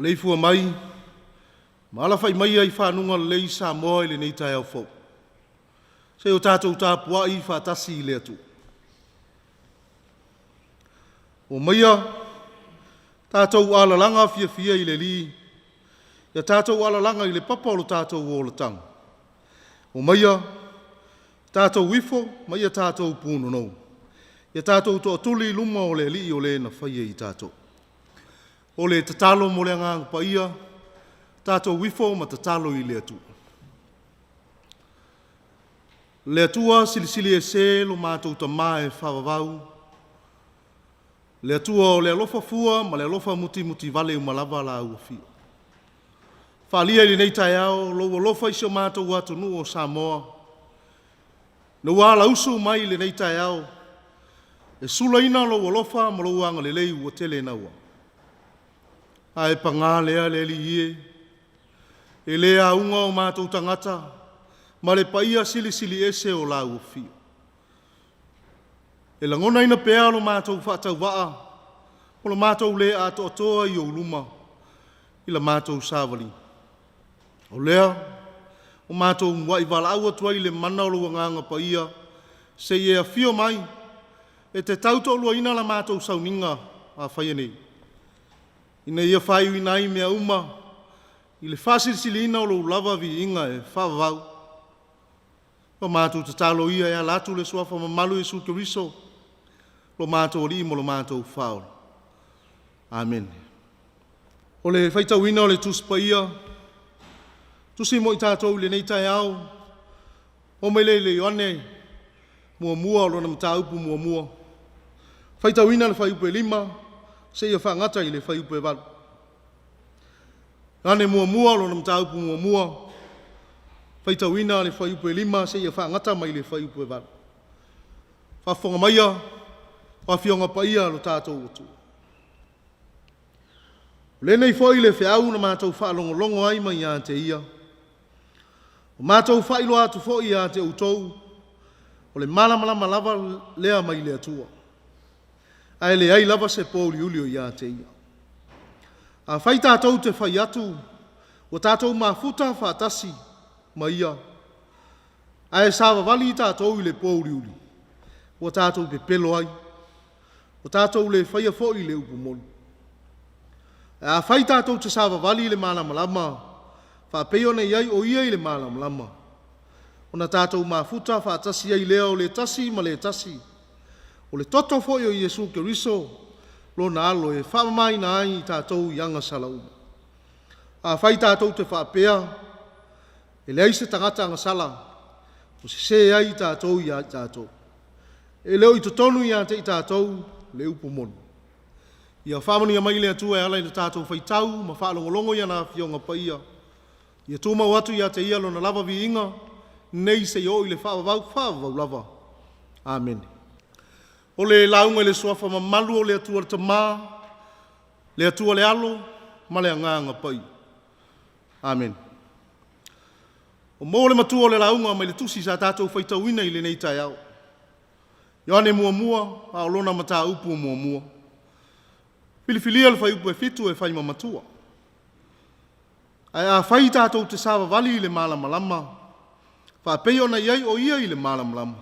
Maleifua mai ma alafai maia i fanuga lelei Samoa i lenei taeao fou. Se i o tatou tapuai faatasi i le Atua. Omaia tatou alalaga fiafia i le Alii, ia tatou alalaga i le papa o lo tatou olataga. Omaia tatou ifo ma ia tatou punonou, ia tatou tootuli i luma o le Alii o le na faia i tatou. O le tatalo mo le Agaga Paia, tatou ifo ma tatalo i le Atua. Le Atua Silisili Ese lo matou Tama e faavavau, le Atua o le alofa fua ma le alofa mutimutivale uma lava la ua afio. Faaalia i lenei taeao lou alofa i si o matou atunuu o Samoa, ina ua ala usu mai i lenei taeao e sulaina lou alofa ma lou agalelei ua tele naua. Ae paga lea le Alii e, e le auga o matou tagata ma le paia silisili ese o la ua afio. E lagonaina pea lo matou faatauvaa o lo matou le atoatoa i ou luma i la matou savaliga. O lea ua matou muai valaau atu ai i le mana o lou Agaga Paia se i e afio mai e te tautoaluaina la matou sauniga faia nei, ina ia faaiuina ai mea uma i le faasilisiliina o lou lava viiga e faavavau. O matou tatalo ia e ala atu i le Suafa mamalu o Iesu Keriso lo matou Alii ma lo matou Faaola. Amene. O le faitauina o le Tusi Paia, tusi mo i tatou i lenei taeao, oo mai lea i le Ioane muamua lona mataupu muamua, faitauina le fuaiupu e 5 seia faagata i le fuaiupu e 8. Ioane muamua lona mataupu muamua, faitauina le fuaiupu e 5 seia faagata mai le fuaiupu e 8. Faafofoga maia o Afioga Paia a lo tatou atunuu. O lenei foi le feau na matou faalogologo ai mai ia te Ia, ua matou faailoa atu foi ia te outou, o le malamalama lava lea mai le Atua, ae leai lava se pouliuli o ia te Ia. Afai tatou te fai atu ua tatou mafuta faatasi ma Ia, ae savavali tatou i le pouliuli, ua tatou pepelo ai, ua tatou le faia foi le upu moni. Ae afai tatou te savavali i le malamalama faapei ona i ai o Ia i le malamalama, ona tatou mafuta faatasi ai lea o le tasi ma le tasi, o le toto foi o Iesu Keriso Lona Alo e faamamaina ai i tatou i agasala uma. Afai tatou te faapea e leai se tagata agasala, ua sese ai tatou ia i tatou. E le o i totonu ia te i tatou le upu moni. Ia faamanuia mai le Atua e ala i le tatou faitau ma faalogologo i ana Afioga Paia, ia tumau atu ia te Ia Lona lava viiga, nei seia oo i le faavavau, faavavau lava. Amene. O le lauga i le Suafa mamalu o le Atua le Tama, le Atua le Alo ma le Agaga Paia. Amene. Ua maua le matua o le lauga mai le tusi sa tatou faitauina i lenei taeao. Ioane muamua a o lona mataupu muamua. Filifilia le fuaiupu e 7 e fai ma matua. Ae afai tatou te savavali i le malamalama, faapei ona i ai o Ia i le malamalama,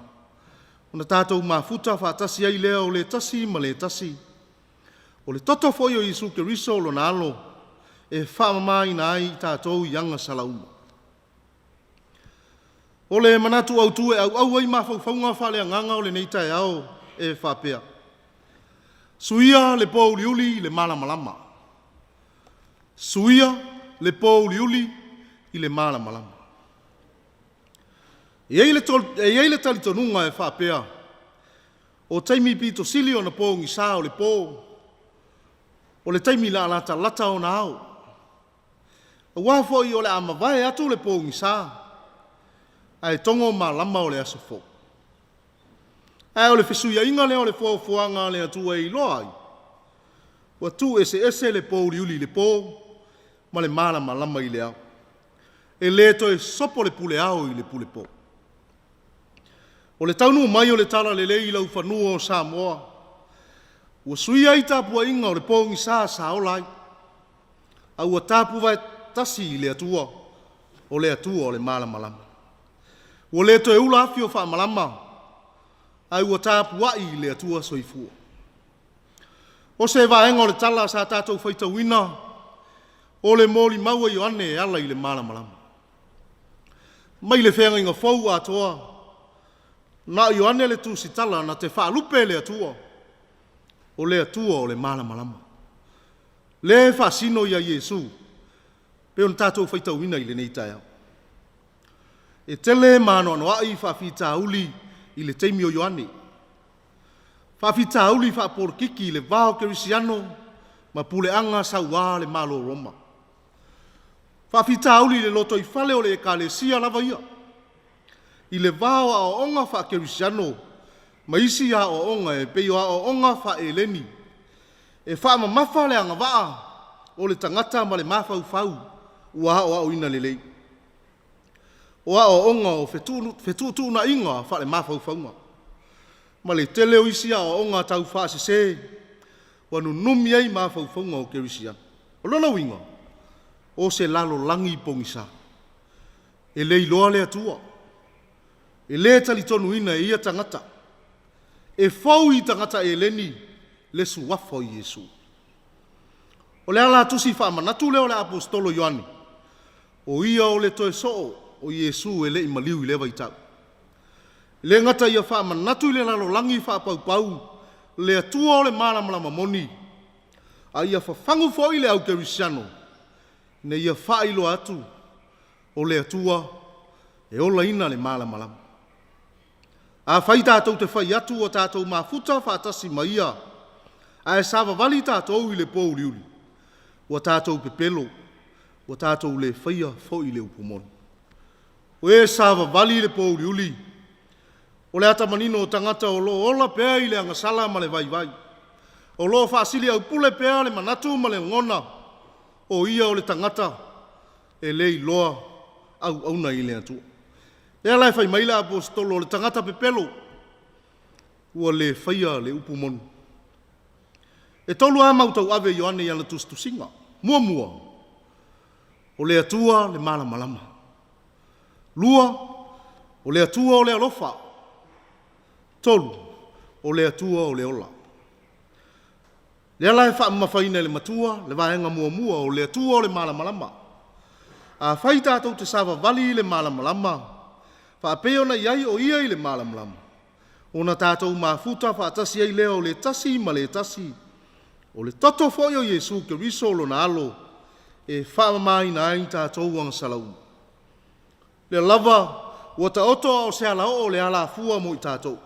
ona tatou mafuta faatasi ai lea o le tasi ma le tasi. O le toto foi o Iesu Keriso Lona Alo, e faamamaina ai i tatou i agasala uma. O le manatu autu e auau ai mafaufauga faaleagaga o lenei taeao e faapea, suia le pouliuli i le malamalama. Suia le pouliuli i le malamalama. E i ai le talitonuga e faapea, o taimi pito sili ona pogisa o le po, o le taimi la latalata ona ao, aua foi o le a mavae atu le pogisa, ae togo malama o le aso fou. Ae o le fesuiaiga lea o le foafoaga a le Atua e iloa ai, ua tuueseese le pouliuli i le po ma le malamalama i le ao. E le toe sopo le pule ao i le pule po. O le taunuu mai o le Talalelei i laufanua o Samoa, ua suia ai tapuaiga o le pogisa sa ola ai. A ua tapuvae tasi i le Atua, o le Atua o le malamalama. Ua le toe ula afi o faamalama, ae ua tapuai i le Atua soifua. O se vaega o le tala sa tatou faitauina, o le molimau a Ioane e ala i le malamalama. Mai le Feagaiga Fou atoa, na o Ioane le tusitala na te faalupe le Atua, o le Atua o le malamalama. Lea e faasino ia Iesu, pei ona tatou faitauina i lenei taeao. E tele ma anoanoai faafitauli i le taimi o Ioane, faafitauli faapolokiki i le va o kerisiano ma puleaga saua a le Malo o Roma. Faafitauli i le lotoifale o le Ekalesia lava ia, i le va o aoaoga faakerisiano ma isi aoaoga e pei o aoaoga faa-Eleni, e faamamafa le agavaa o le tagata ma le mafaufau ua aoaoina lelei. O aoaoga o fetuutuunaiga faale-mafaufauga, ma le tele o isi aoaoga taufaasese ua nunumi ai mafaufauga o kerisiano. O lona uiga, o se lalolagi pogisa, e le iloa le Atua, e le talitonuina e ia tagata. E fou i tagata Eleni le Suafa o Iesu. O le ala tusi faamanatu lea o le Aposetolo o Ioane, o ia o le toe soo o Iesu e le i maliu i lea vaitau. E le gata ia faamanatu i le lalolagi faapaupau le Atua o le malamalama moni, a ia fafagu foi le au kerisiano ina ia faailoa atu o le Atua e olaina le malamalama. Afai tatou te fai atu ua tatou mafuta faatasi ma Ia, ae savavali tatou i le pouliuli, ua tatou pepelo, ua tatou le faia foi le upu moni. O e savavali i le pouliuli, o le ata manino o tagata o lo o ola pea i le agasala ma le vaivai, o lo o faasiliaupule pea le manatu ma le lagona, o ia o le tagata e le iloa auauna i le Atua. Lea la e fai mai le Aposetolo o le tagata pepelo, ua le faia le upu moni. E tolu lava mau tauave a Ioane i ana tusitusiga. Muamua, o le Atua le malamalama. Lua, o le Atua o le alofa. Tolu, o le Atua o le ola. Lea la e faamamafaina e le Matua le vaega muamua, o le Atua o le malamalama. Afai tatou te savavali i le malamalama faapei ona i ai o Ia i le malamalama, ona tatou mafuta faatasi ai lea o le tasi ma le tasi, o le toto foi o Iesu Keriso o Lona Alo, e faamamaina ai tatou agasala uma. O lea lava ua taoto a o se alaoo o le alafua mo i tatou.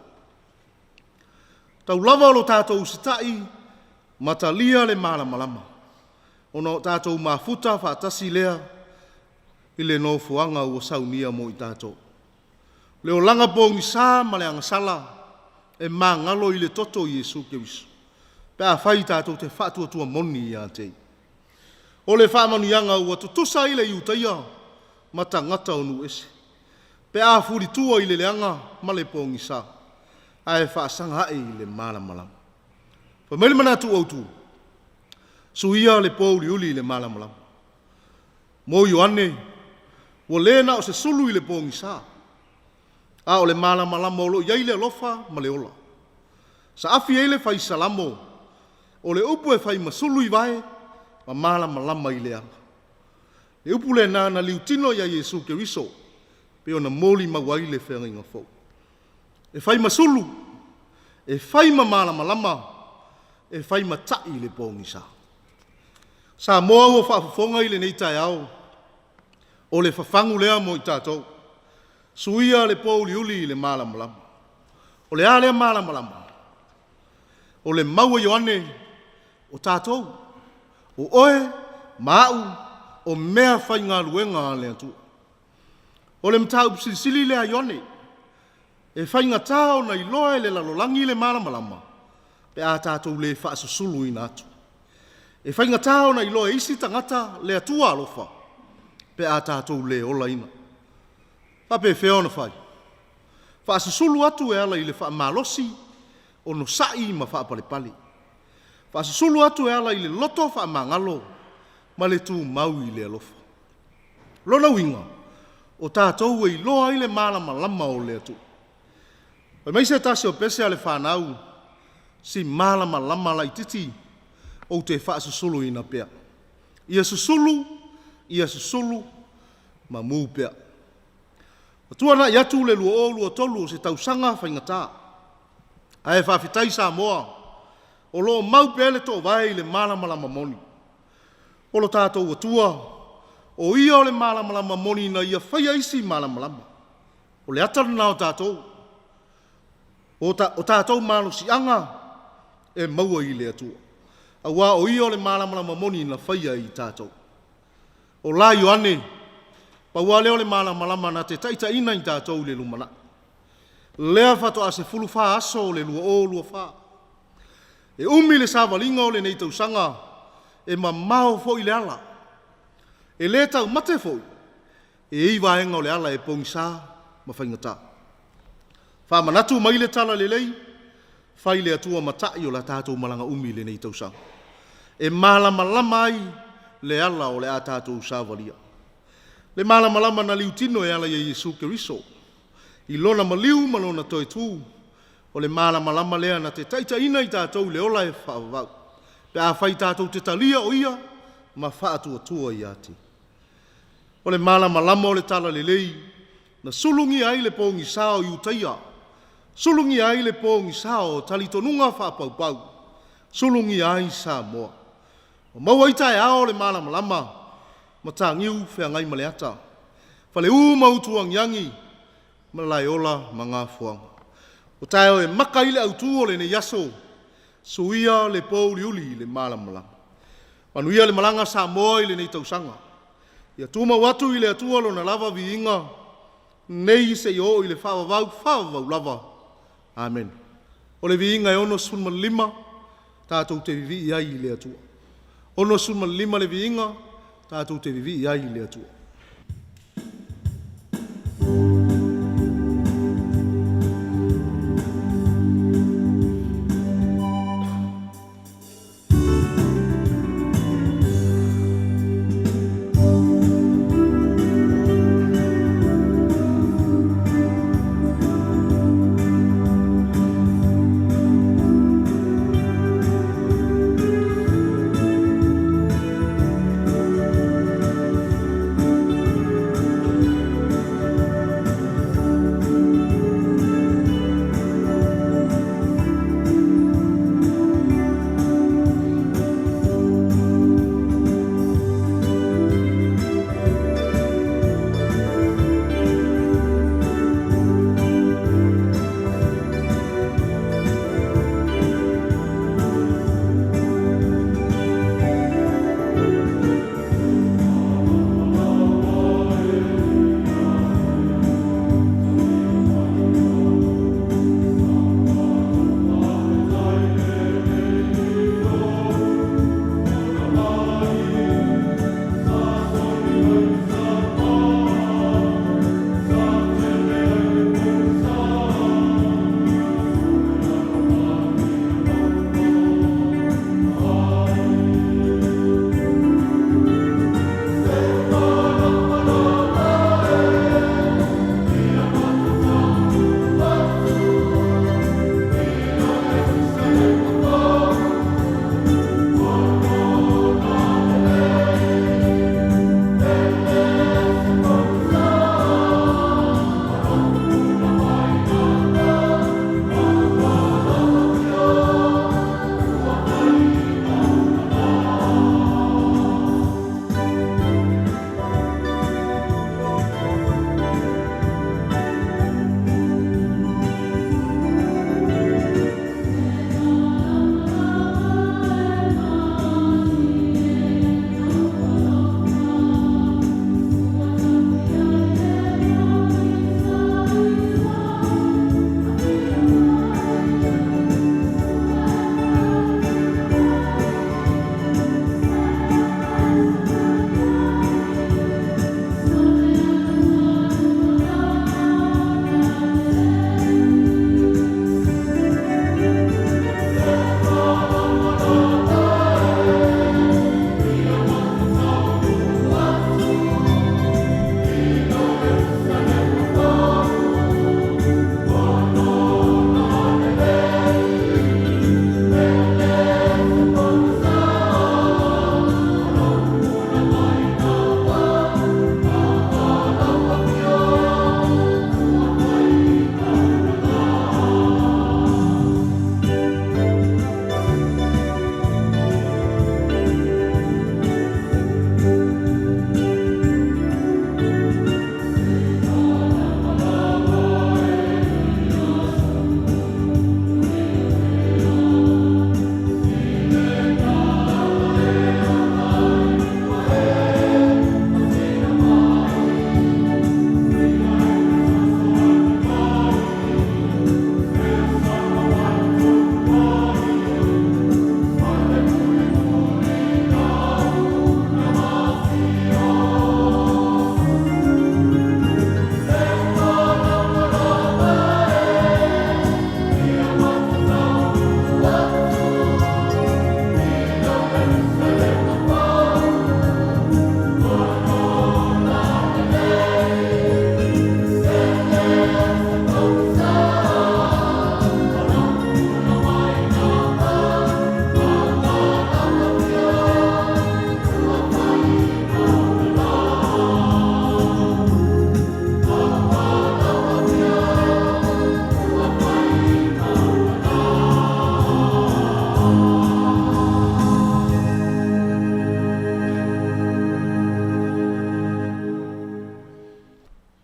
Tau lava o lo tatou usitai ma talia le malamalama, ona o tatou mafuta faatasi lea i le nofoaga ua saunia mo i tatou. Le olaga pogisa ma le agasala e magalo i le toto o Iesu Keriso pe afai tatou te faatuatua moni ia te Ia. O le faamanuiaga ua tutusa ai le Iutaia ma tagata o nuu ese, pe a fulitua i le leaga ma le pogisa, ae faasaga ae i le malamalama. Fai mai le manatu autu, suia le pouliuli i le malamalama. Mo Ioane, ua le na o se sulu i le pogisa, a o le malamalama o lo o i ai le alofa ma le ola. Saafi ai le Fai Salamo, o le upu e fai ma sulu i vae ma malamalama i le ala. Le upu lena na liutino ia Iesu Keriso pei ona molimau ai le Feagaiga Fou. E fai ma sulu, e fai ma malamalama, e fai ma ta'i i le pogisa. Samoa ua faafofoga i lenei taeao, o le fafagu lea mo i tatou. Suia le pouliuli i le malamalama. O le a lea malamalama? O le mau a Ioane, o tatou, o oe ma au, o meafaigaluega a le Atua. O le mataupu silisili lea a Ioane, e faigata ona iloa e le lalolagi le malamalama pe a tatou le faasusuluina atu. E faigata ona iloa e isi tagata le Atua alofa pe a tatou le olaina. E faapefea ona fai? Faasusulu atu e ala i le faamalosi, onosai ma faapalepale. Faasusulu atu e ala i le loto faamagalo. ma le tumau i le alofa. O lona uiga, o tatou e iloa ai le malamalama o le Atua. Fai mai se tasi o pese a le fanau, si malamalama laititi ou te faasusuluina pea. Ia susulu, ia susulu, ma mu pea. Ua tuanai atu le 2023 o se tausaga faigata, ae faafetai Samoa o lo o mau pea le toovae i le malamalama moni. O lo tatou Atua, o Ia o le malamalama moni na Ia faia isi malamalama. O le ata lena o tatou, o tatou malosiaga e maua i le Atua, aua o Ia o le malamalama moni na faia i tatou. O la Ioane, pau lava lea o le malamalama na te taitaiina i tatou i le lumanai. Lea faatoa 14 aso o le 2024. E umi le savaliga o lenei tausaga, e mamao foi le ala. E le taumate foi, e i ai vaega o le ala e pogisa ma faigata. Faamanatu mai le Talalelei, fai le Atua ma ta'i o le tatou malaga umi i lenei tausaga, e malamalama ai le ala o le a tatou savalia. Le malamalama na liutino e ala ia Iesu Keriso i Lona maliu ma Lona toe tu, o le malamalama lea na te taitaiina i tatou i le ola e faavavau, pe afai tatou te talia o Ia ma faatuatua ia te Ia. O le malamalama o le Talalelei na sulugia ai le pogisa o Iutaia, sulugia ai le pogisa o talitonuga faapaupau, sulugia ai Samoa. Ua maua ai taeao o le malamalama, Mataniu Feagaimaleata, Faleu ma Utuagiagi, Malaeola ma Gafoaga. O taeao e maka ai le autu o lenei aso, suia le pouliuli i le malamalama. Manuia le malaga Samoa i lenei tausaga. Ia tumau atu i le Atua Lona lava viiga nei seia oo i le faavavau, faavavau lava. Amene. O le viiga e 65, tatou te vivii ai i le Atua. 65 le viiga, tatou te vivii ai i le Atua.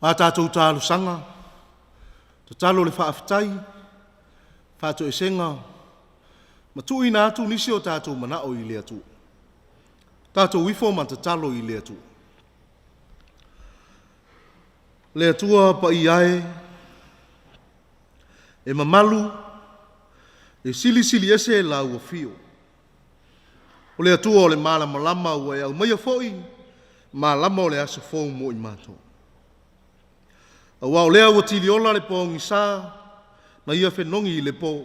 A tatou talosaga, tatalo le faafetai, faatoesega ma tuuina atu nisi o tatou manao i le Atua. Tatou ifo ma tatalo i le Atua. Le Atua paia e, e mamalu, e silisili ese lau Afio. O le Atua o le Malamalama ua e aumaia foi malama o le aso fou mo i matou. Aua o lea ua tiliola le pogisa na ia fenogi i le po,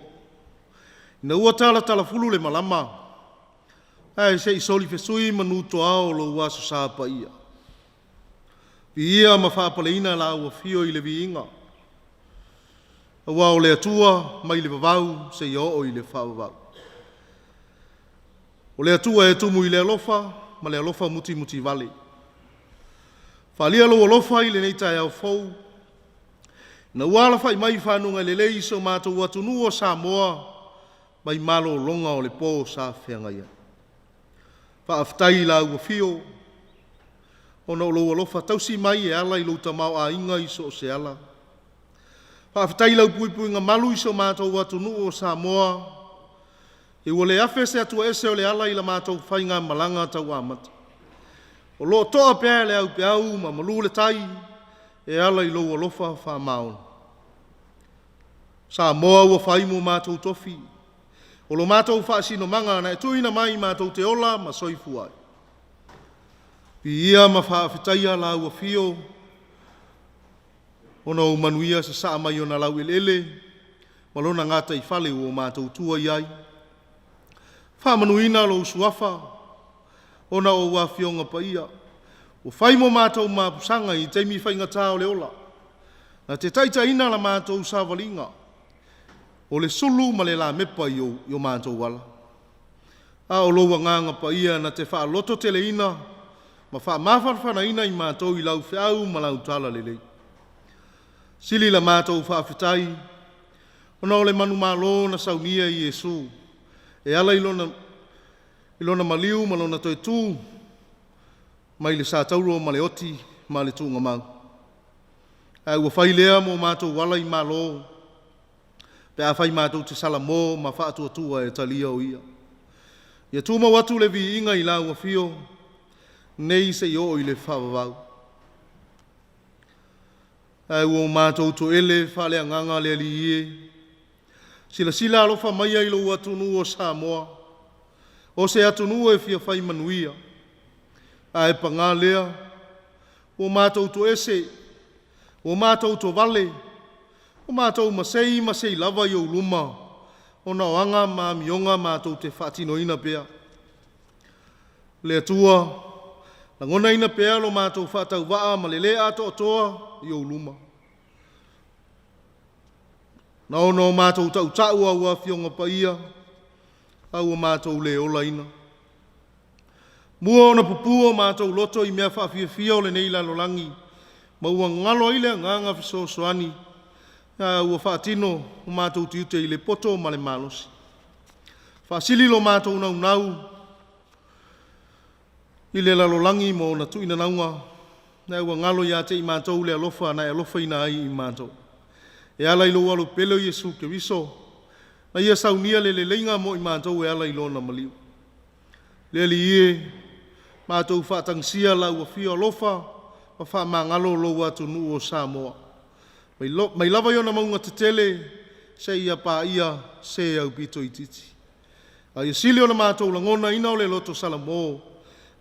ina ua talatalafulu le malama ae se i solifesui manu-to-ao lou Aso Sa paia. Viia ma faapaleina lau Afio i le viiga, aua o le Atua mai le vavau seia oo i le faavavau. O le Atua e tumu i le alofa ma le alofa mutimutivale. Faaalia lou alofa i lenei taeao fou ina ua alafai mai i fanuga lelei si o matou atunuu o Samoa mai malologa o le po sa feagai ai. Faafetai i lau Afio ona o lou alofa tausi mai e ala i lou tamaoaiga i so o se ala. Faafetai i lau puipuiga malu i si o matou atunuu o Samoa, ua le afe se atua ese o Leala i la matou faigamalaga tauamata. O lo o toa pea le aupeau ma malu le tai e ala i lou alofa faamaoni. Samoa ua fai ma o matou tofi, o lo matou faasinomaga na e tuuina mai matou te ola ma soifua ai. Viia ma faafetaia lau Afio ona ua manuia sasaa mai ona laueleele ma lona gataifale ua matou tua i ai. Faamanuina lou Suafa ona o ou Afioga Paia ua fai ma o matou mapusaga i taimi faigata o le ola, na te taitaiina la matou savaliga, o le sulu ma le lamepa i o matou ala, a o lou Agaga Paia na te faalototeleina ma faamafanafanaina i matou i lau feau ma lau talalelei. Sili la matou faafetai ona o le manumalo na saunia e Iesu e ala i Lona maliu ma Lona toe tu mai le satauro ma le oti ma le tuugamau, ae ua fai lea ma o matou ala i Malo pe afai matou te salamo ma faatuatua e talia o Ia. Ia tumau atu le viiga i lau Afio nei seia oo i le faavavau. Ae ua matou toele faaleagaga le Alii e, silasila alofa maia i lou atunuu o Samoa, o se atunuu e fia fai manuia, ae paga lea, ua matou toese, ua matou tovale, ua matou masei masei lava i ou luma ona o aga ma amioga matou te faatinoina pea. Le Atua, lagonaina pea lo matou faatauvaa ma le le atoatoa i ou luma, na ona o matou tautau o au Afioga Paia a ua matou le olaina. Mua ona pupu o matou loto i mea faafiafia o lenei lalolagi ma ua galo ai le agaga fesoasoani a ua faatino o matou tiute i le poto ma le malosi. Faasili lo matou naunau i le lalolagi ma ona tuinanauga, ae ua galo ia te i matou le alofa na e alofaina ai i matou. E ala i lou alo pele o Iesu Keriso, na ia saunia le leleiga mo i matou e ala i Lona maliu. Le Alii e, matou faatagisia lau Afio alofa ma faamagalo lou atunuu o Samoa, mai lava i ona mauga tetele seia paia se aupito itiiti. A ia sili ona matou lagonaina le loto salamo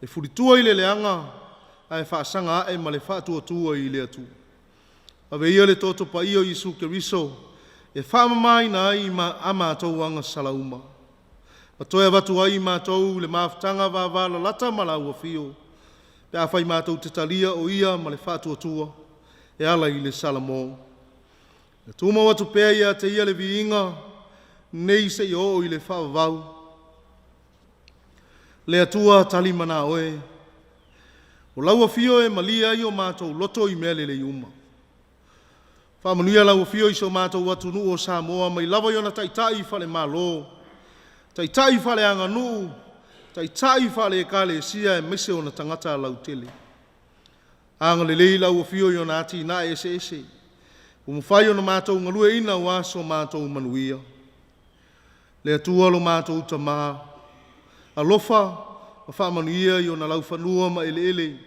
e fulitua i le leaga ae faasaga ae ma le faatuatua i le Atua. Ave ia le toto paia o Iesu Keriso e faamamaina ai a matou agasala uma, ma toe avatu ai i matou le mafutaga vavalalata ma lau Afio, pe afai matou te talia o Ia ma le faatuatua e ala i le salamo. Ia tumau atu pea ia te Ia le viiga nei seia oo i le faavavau. Le Atua tali mana oe, o lau Afio e malie ai o matou loto i mea lelei uma. Faamanuia lau Afio i si o matou atunuu o Samoa mai lava i ona taitai faale-Malo, taitai faaleaganuu, taitai faale-Ekalesia aemaise ona tagata lautele. Agalelei lau Afio i ona atinae eseese ua mafai ona matou galueaiina aua so matou manuia. Le Atua lo matou Tama, alofa ma faamanuia i ona laufanua ma eleele,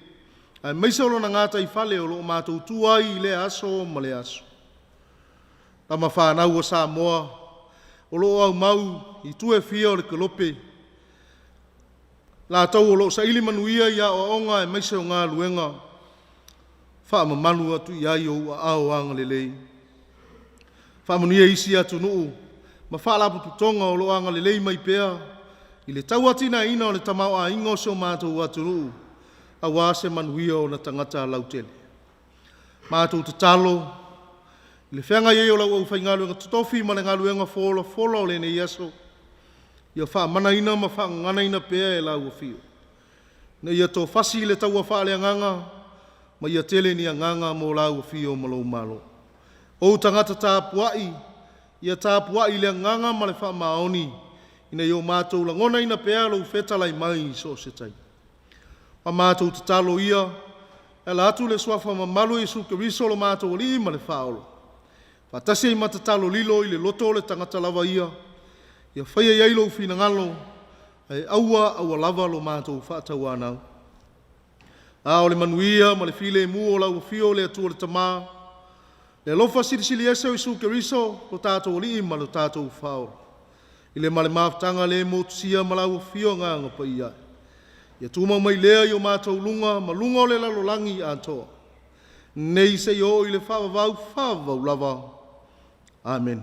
aemaise o lona gataifale o lo o matou tu ai i lea aso ma lea aso. Tama fanau a Samoa o lo o aumau i itu e fia o le kelope, latou o lo o saili manuia i aoaoga aemaise o galuega, faamamalu atu i ai ou aao agalelei. Faamanuia isi atunuu ma faalapotopotoga o lo o agalelei mai pea i le tauatiaeina o le tamaoaiga o si o matou atunuu aua se manuia o ona tagata lautele. Matou tatalo i le feagai ai o lau aufaigaluega totofi ma le galuega folafola o lenei aso, ia faamanaina ma faagaganaina pea e lau Afio, ina ia toafasi le taua faaleagaga ma ia tele ni agaga mo lau Afio ma lou Malo. O ou tagata tapuai, ia tapuai i le agaga ma le faamaoni ina ia o matou lagonaina pea lou fetalai mai i so o se taimi. A matou tatalo ia, e ala atu i le Suafa mamalu o Iesu Keriso o lo matou Alii ma le Faaola, faatasi ai ma tatalo lilo i le loto o le tagata lava ia, ia faia i ai lou finagalo, ae aua aua lava lo matou faatauanau. A o le manuia ma le filemu o lau Afio le Atua le Tama, le alofa Silisili Ese o Iesu Keriso lo tatou Alii ma lo tatou Faaola, i le ma le mafutaga le motusia ma lau Afio Agaga Paia, ia tumau mai lea i o matou luga ma luga o le lalolagi atoa, nei seia oo i le faavavau, faavavau lava. Amene.